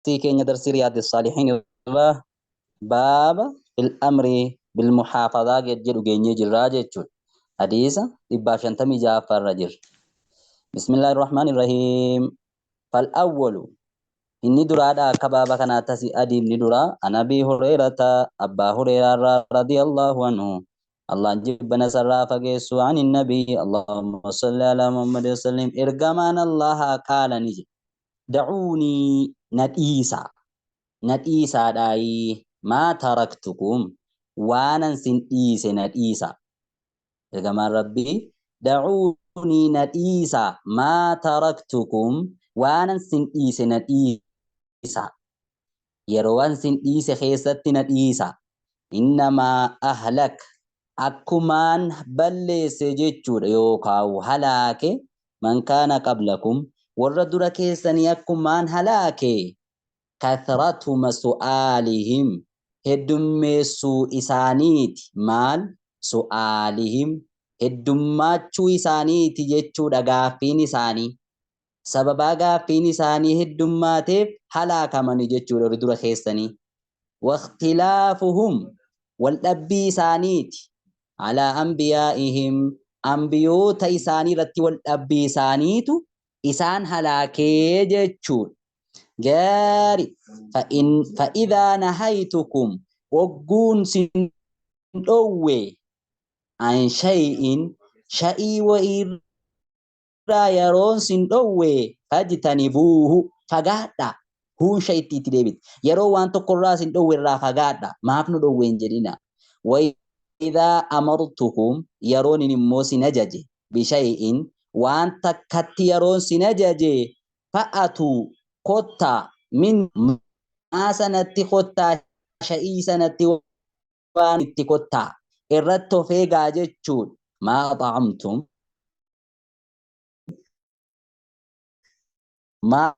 Darsii keenya darsii Riyaadi Saalihiin irraa baaba fil amri bil muhaafazaa jedhu geenyee jirraa jechuudha. Hadiisa 156ffaa irra jirra. Bismillaahi Rahmaani Rahiim. Fal awwalu inni duraadha akka baaba kanaatti asii adiimni duraa an Abii Hureerata Abbaa Hureeraarraa radiyallahu anhu Allahn jibbana isarraa fageessu an nabii Allahumma salli ala Muhammad wasallim ergamaan Allaha qaala ni jedhe da'uunii na dhiisaa na dhiisaadhaayii maa taraktukum waanan sin dhiise na dhiisaa ergamaan Rabbii da'uunii na dhiisaa maa taraktukum waanan sin dhiise na dhiisaa yerowan sin dhiise keessatti na dhiisaa innamaa ahlak akkumaan balleesse jechuudha yookaan halaake man kaana qablakum warra dura keessanii akkumaan halaake kathratuma su'aalihim heddummeessuu isaaniiti maal su'aalihim heddummaachuu isaaniiti jechuudha gaaffiin isaanii sababaa gaaffiin isaanii heddummaateef halaakamani jechuudha warri dura keessanii waqtilaafuhum waldhabbii isaaniiti alaa anbiyaa'ihim ambiyoota isaanii irratti waldhabbii isaaniitu isaan halaakee jechuudha. Gaari fa'idhaa nahaytukum wogguun sin dhowwe an shay'in sha'ii wayiirraa yeroon sin dhowwe fajtanibuuhu fagaadha. Huun sha'itti itti deebite. Yeroo waan tokkorraa sin dhowwe irraa fagaadha. Maaf nu dhowwe hin jedhina. Wayidhaa amartukum yeroon immoo sin ajaje bishay'in waan takkatti yeroon sin ajaje fa'atu kottaa min maa sanatti kottaa sha'ii sanatti waan itti kottaa irratti of eegaa jechuun maa axa'amtum maa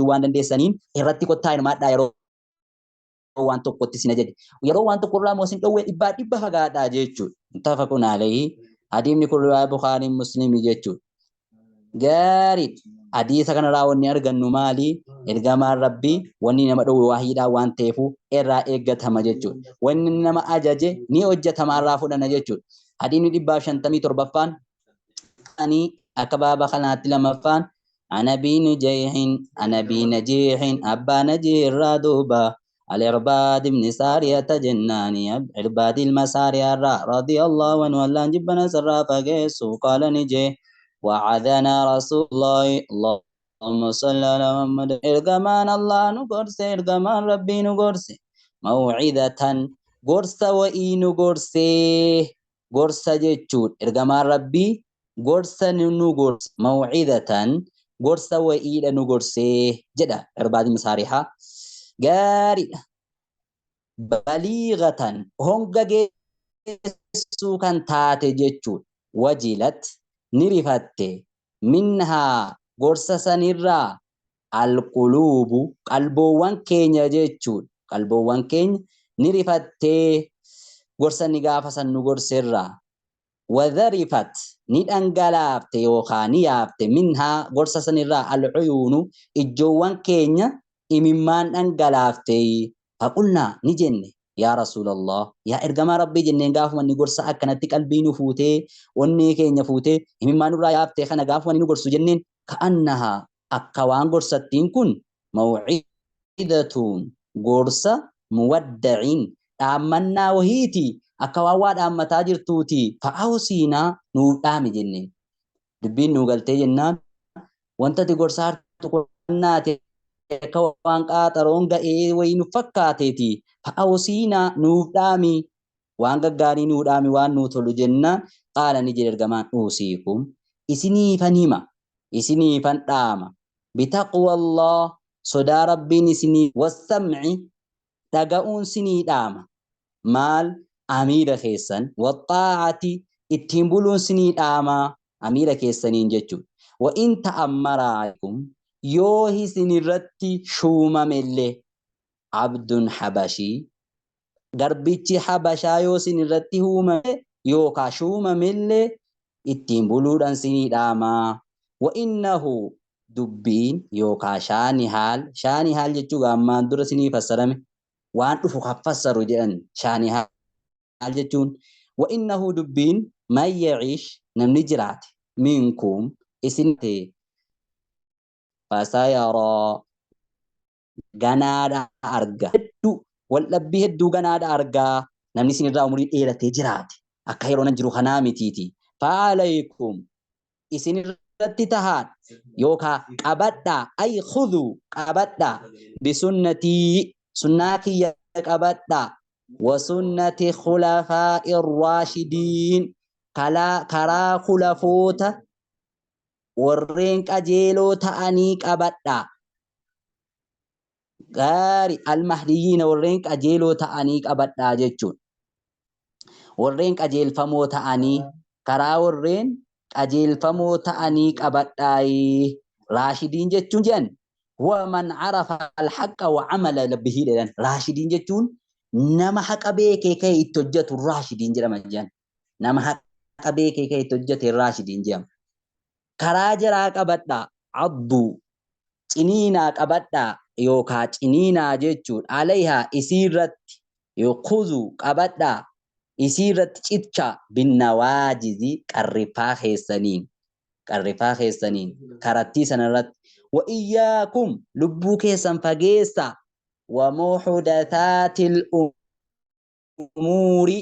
waan dandeessaniin irratti kottaa hirmaadhaa yeroo waan tokkotti sin ajaje. Yeroo waan tokko irraa immoo sin dhowwee dhibbaa dhibba fagaadhaa jechuudha. Muttafaqun alayhi. Hadiifni kun riwaaya Bukhaarii Muslimii jechuudha. Gaarii. Hadiisa kanarraa wanni argannu maali? Ergamaan Rabbii wanni nama dhowwe waahiidhaan waan ta'eefu irraa eeggatama jechuudha. Wanni nama ajaje ni hojjetama irraa fudhana jechuudha. Hadiifni 157ffaan ani akka baaba kanaatti lamaffaan anabii nujayhin anabii najiihin abbaa najii irraa duuba al-irbaad ibn saariyata jennaani irbaad ilma saariyaa irraa radiyallahu anhu allaan jibbana sirraa fageessu qaala ni jee wa'adana rasuulullaahi allahumma salli ala muhammad ergamaan allah nu gorse ergamaan rabbii nu gorse maw'idatan gorsa wa'ii nu gorsee gorsa jechuun ergamaan rabbii gorsa nu gorse maw'idatan gorsa wa'iidha nu gorsee jedha Irbaad ibn Saarihaa. Gaariidha. Baliighatan honga geessuu kan taate jechuudha. Wajilat ni rifatte minhaa gorsa sanirraa alquluubu qalboowwan keenya jechuudha. Qalboowwan keenya ni rifattee gorsa inni gaafa san nu gorserraa. Wadharifat ni dhangalaafte yookaa ni yaafte minhaa gorsa sanirraa alcuyuunu ijjoowwan keenya imimmaan dhangalaafte. Faqulnaa ni jenne yaa Rasuulallah yaa ergamaa Rabbii jenneen gaafuma inni gorsa akkanatti qalbii nu fuutee onnee keenya fuutee imimmaan nurraa yaafte kana gaafuma inni nu gorsu jenneen ka'annahaa akka waan gorsattiin kun maw'idatuun gorsa muwadda'in dhaammannaa wahiiti akka waan waa dhaammataa jirtuuti fa'awsiinaa nuuf dhaami jenneen dubbiin nuu galtee jennaan wanta ati gorsaa jirtu kun akka waan qaaxaroon ga'ee wayii nu fakkaateeti fa'awsiinaa nuuf dhaami waan gaggaarii nuu dhaami waan nuu tolu jennaan qaala ni jedhe ergamaan uusiikum isiniifan hima isiniifan dhaama bitaqwallah sodaa rabbiin isinii wassam'i dhaga'uun sinii dhaama maal amiira keessan waxxaa'ati ittiin buluun sinii dhaama amiira keessaniin jechuudha wa in ta'ammara alaykum yoo isin irratti shuumamellee abdun habashii garbichi habashaa yoo isin irratti uumame yookaa shuumamellee ittiin buluudhaan sinii dhaama. Wa innahu Dubbiin yookaa shaani haal, shaani haal jechuu ammaan dura isinii fassarame waan dhufu kan fassaru jedhan shaani haal jechuun. Wa innahu dubbiin man yaciish namni jiraate minkum isin ta'e fasayaraa ganaadha arga hedduu waldhabbii hedduu ganaadha argaa namni isin irraa umurii dheeratee jiraate akka yeroo nan jiru kanaa mitiiti. Faalaykum isin irratti tahaan yookaa qabadhaa ay khuduu qabadhaa bisunnatii sunnaa kiyya qabadhaa wa sunnati khulafaa'i raashidiin karaa khulafoota warreen qajeeloo ta'anii qabadhaa. Gaari almahdiyyiina warreen qajeeloo ta'anii qabadhaa jechuun warreen qajeelfamoo ta'anii karaa warreen qajeelfamoo ta'anii qabadhaa. Raashidiin jechuun jedhan huwa man arafa alhaqqa wa amala bihi jedhan. Raashidiin jechuun nama haqa beekee ka'e itti hojjetu raashidiin jedhama jedhan. Nama haqa beekee ka'e itti hojjete raashidiin jedhama. Karaa jaraa qabadhaa, adduu ciniinaa qabadhaa yookaa ciniinaa jechuun alayhaa isiirratti yukhuzuu qabadhaa isiirratti cichaa binnawaajizi qarrifaa keessaniin qarrifaa keessaniin karattii sanarratti wa iyyaakum lubbuu keessan fageessaa wa muhdathaatil umuuri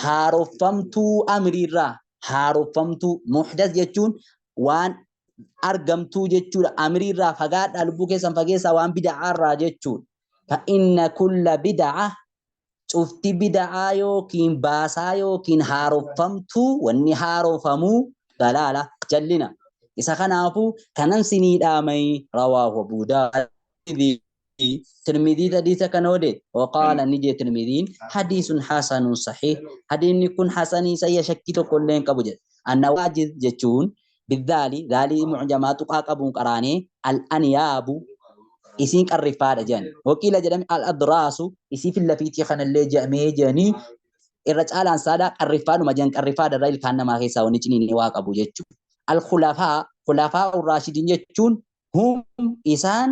haarofamtuu amriirraa haarofamtuu muhdath jechuun waan argamtuu jechuudha. Amriirraa fagaadhaa lubbuu keessan fageessaa waan bida'aarraa jechuudha. Fa inna kulla bida'a cufti bida'aa yookiin baasaa yookiin haarofamtuu wanni haarofamuu dalaala jallina. Isa kanaafuu kanan sinii dhaamai rawaahu Abuu Daawud Tirmidii hadiisa kana ode waqaala ni jee Tirmidiin hadiisun hasanun sahiih hadiinni kun hasanii sayya shakkii tokko illee hin qabu jedhe. Annawaajiz jechuun bidhaali dhaalii mu'jamaa tuqaa qabuun qaraanee al-aniyaabu isiin qarriffaadha jedhan. Waqiila jedhame al-adraasu isii fillafiitii kanallee jedhamee jedhanii irra caalaan saadhaa qarriffaadhuma jedhan qarriffaadha irra ilkaan namaa keessaa wanni ciniinee waa qabu jechuudha. Al-khulafaa khulafaa ur-raashidiin jechuun hum isaan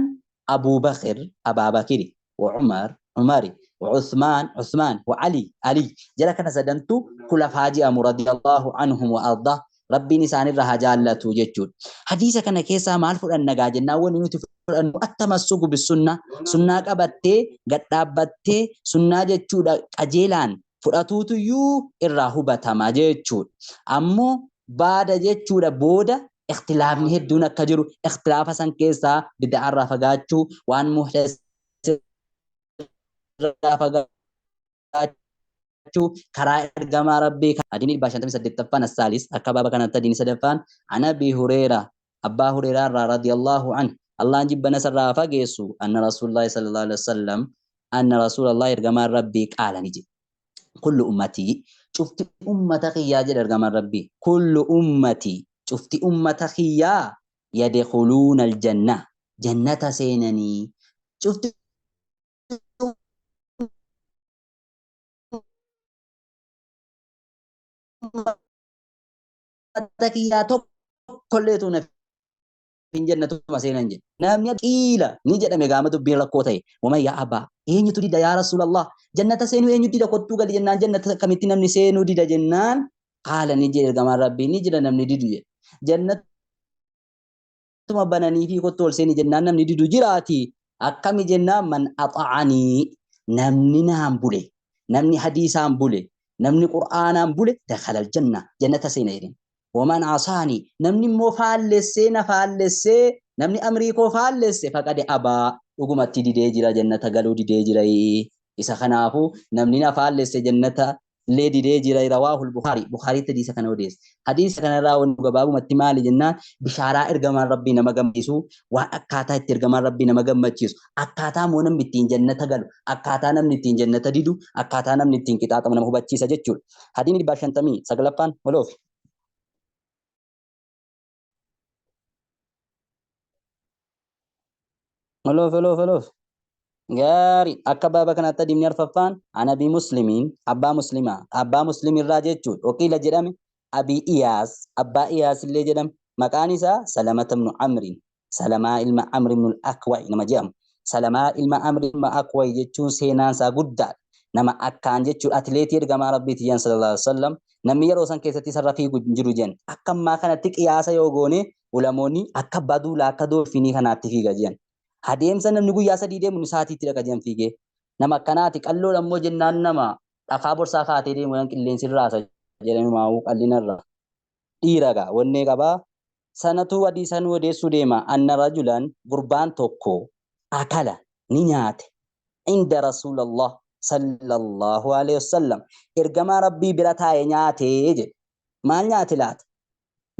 Abuu Bakr Abaa Bakiri wa Umar Umari wa Uthmaan Uthmaan wa Ali Ali jara kana sadantu khulafaa je'amu radiyallahu anhum wa arda Rabbiin isaanirra haa jaallatu jechuudha. Hadiisa kana keessaa maal fudhanna gaa jennaan wanni nuti fudhannu attamassuku bisunna sunnaa qabattee gad dhaabbattee sunnaa jechuudha qajeelaan fudhatuutuyyuu irraa hubatama jechuudha. Ammoo baada jechuudha booda ikhtilaafni hedduun akka jiru ikhtilaafa san keessaa bid'aarraa fagaachuu waan muhdas irraa fagaachuu karaa ergamaa rabbii hadiin 158ffaan assaalis akka baaba kanatti hadiin sadaffaan an abii hureera abbaa hureeraa irraa radiyallahu anhu Allahn jibba nasarraa fageessu anna rasuulullaahi sallallahu alaihi wasallam anna rasuulullaahi ergamaan rabbii qaala ni jedhe kullu ummatii cufti ummata kiyyaa jedhe ergamaan rabbii kullu ummatii cufti ummata kiyyaa yadkhuluuna aljanna jannata seenanii cufti ummata kiyyaa tokkolleetu na hin jannatuma seenan jedhe. Namni qiila ni jedhame gaama dubbiin rakkoo ta'e. Waman yaa abbaa eenyutu dida yaa Rasuulallah jannata seenuu eenyu dida kottuu gali jennaan jannata akkamitti namni seenuu dida jennaan qaala ni jedhe ergamaan rabbii ni jira namni didu jedhe. Jannatuma bananii fi kottuu ol seeni jennaan namni didu jiraati. Akkami jennaan man axa'anii namni naan bule namni hadiisaan bule namni qur'aanaan bule dakhalal janna jannata seena jedheen. Waman asaani namni immoo faallessee na faallessee namni amrii koo faallesse faqade abaa dhugumatti didee jira jannata galuu didee jira isa kanaafuu namni na faallesse jannata illee didee jira rawaahul bukhaarii bukhaariitti hadiisa kana odeesse hadiisa kanarraa wanni gabaabumatti maali jennaan bishaaraa ergamaan rabbii nama gammachiisu waan akkaataa itti ergamaan rabbii nama gammachiisu akkaataa immoo namni ittiin jannata galu akkaataa namni ittiin jannata didu akkaataa namni ittiin qixaaxamu nama hubachiisa jechuudha hadiini 159ffaan waloofi. Oloof oloof oloof. Gaarii akka baaba kanaatti hadiimni arfaffaan an abii muslimiin abbaa muslimaa abbaa muslim irraa jechuudha. Waqiila jedhame abii iyaas abbaa iyaas illee jedhame maqaan isaa Salamata ibnu Amriin Salamaa ilma Amr ibn al-Akwa'i nama jedhamu. Salamaa ilma Amr ilma Akwa'i jechuun seenaan isaa guddaadha. Nama akkaan jechuun atileetii ergamaa Rabbiiti jedhan sallallahu alaihi wasallam. Namni yeroo san keessatti isarra fiigu hin jiru jedhan. Akka ammaa kanatti qiyaasa yoo goone ulamoonni akka baduula akka doolfinii kanaatti fiiga jedhan. Adeemsa namni guyyaa 3 deemu inni sa'aatiitti dhaqa jedhan fiigee. Nama akkanaati qalloodha immoo jennaan nama dhakaa borsaa kaatee deemu jedhan qilleensi irraasa jedhan maa'uu qallinarra. Dhiira gaa wannee qabaa. Sanatu hadiisa nu odeessuu deema. Anna rajulan gurbaan tokko akala ni nyaate inda rasuulallah sallallahu alaihi wasallam ergamaa rabbii bira taa'e nyaate jedhe. Maal nyaate laata?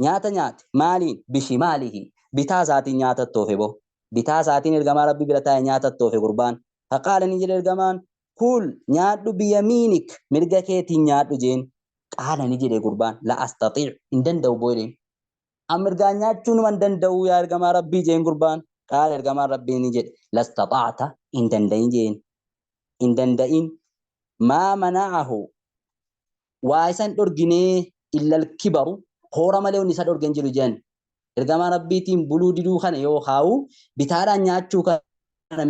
Nyaata nyaate maaliin? Bishimaalihi bitaa isaatiin nyaata toofe boo. Bitaa isaatiin ergamaa rabbii bira taa'e nyaata toofe gurbaan. Faqaala ni jedhe ergamaan kul nyaadhu biyamiinik mirga keetiin nyaadhu jeen. Qaala ni jedhe gurbaan la astaxiic hin danda'u boo jedheen. An mirgaan nyaachuu numa hin danda'u yaa ergamaa rabbii jeen gurbaan. Qaala ergamaan rabbii ni jedhe lastaxaacta hin danda'in jeen. Hin danda'in. Maa mana'ahu waa isa hin dhorginee illal kibaru koora malee wanni isa dhorge hin jiru jeen. Ergamaa rabbiitiin buluu diduu kana yoo kaa'u bitaadhaan nyaachuu kana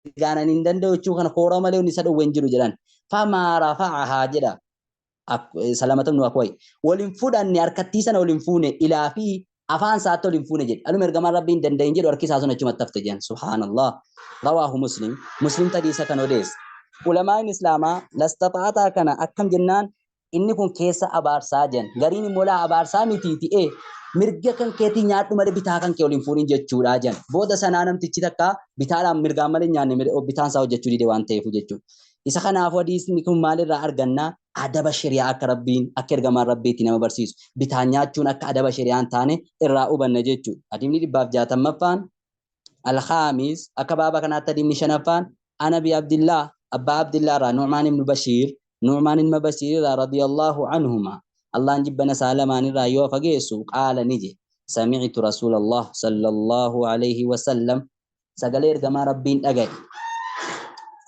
mirgaan ani hin danda'u jechuu kana koora malee wanni isa dhowwe hin jiru jedhan. Famaa rafa'ahaa jedha Salamata ibnu Akwai. Wal hin fudhanne harkattii sana wal hin fuune ilaa fi afaan isaatti wal hin fuune jedhe. Aluma ergamaan rabbii hin danda'in jedhu harki isaa sun achumatti hafte jedhan. Subhaanallah. Rawaahu Muslim. Muslim hadiisa kan odeesse. Ulamaan Islaamaa lastaxaataa kana akkam jennaan inni kun keessa abaarsaa jedhan. Gariin immoo laa abaarsaa mitiiti ee mirga kan keetii nyaadhu malee bitaa kan kee ol hin fuudhin jechuudha jedhan. Booda sanaa namtichi takka bitaadhaan mirgaan malee nyaanne bitaan isaa hojjechuu dide waan ta'eef jechuudha. Isa kanaafuu hadiisni kun maalirraa arganna? Adaba shari'aa akka Rabbiin akka ergamaan Rabbiitti nama barsiisu. Bitaan nyaachuun akka adaba shari'aa hin taane irraa hubanna jechuudha. Hadiisni 160ffaan Al-Khaamis akka baaba kanaatti hadiisni shanaffaan an Abi Abdillah abbaa Abdillah irraa Nu'maan ibn Bashiir Nu'maan ilma Bashiir irraa radiyallahu anhuma Allahn jibbana isaa lamaan irraa yoo fageessu qaala ni jedhe sami'tu Rasuulallah sallallahu alayhi wasallam sagalee ergamaa Rabbiin dhagaye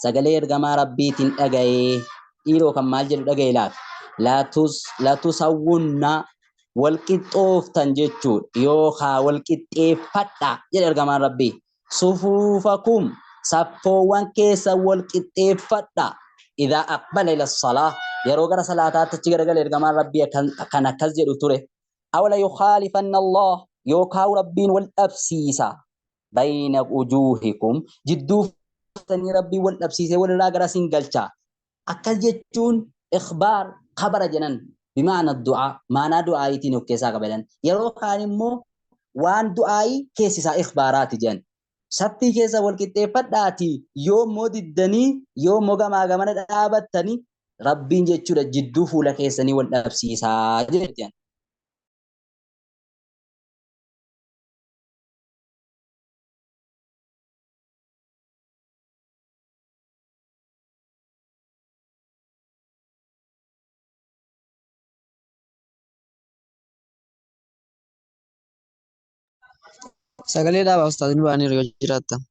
sagalee ergamaa Rabbiitiin dhagaye dhiiroo kan maal jedhu dhagaye laata latusawwunna wal qixxooftan jechuudha yookaa wal qixxeeffadha jedhe ergamaan Rabbii sufuufakum saffoowwan keessa wal qixxeeffadha idaa aqbala ila salaa yeroo gara salaataatti achi garagale ergamaan Rabbii kan akkas jedhu ture awla yukhaalifanna Allah yookaa Rabbiin wal dhabsiisa bayna wujuuhikum jidduu sanii Rabbiin wal dhabsiisee walirraa gara sin galcha akkas jechuun ikhbaar khabara jedhan bimaana du'aa maanaa du'aayitiin of keessaa qaba jedhan yeroo kaan immoo waan du'aayii keessi isaa ikhbaaraati jedhan saffii keessa wal qixxeeffadhaatii yoo immoo diddanii yoo immoo gamaa gamana dhaabattanii Rabbiin jechuudha jidduu fuula keessanii wal dhabsiisaa jedhan. Sagalee dhaabaa ustaaz nu ba'aniiru yoo jiraattan.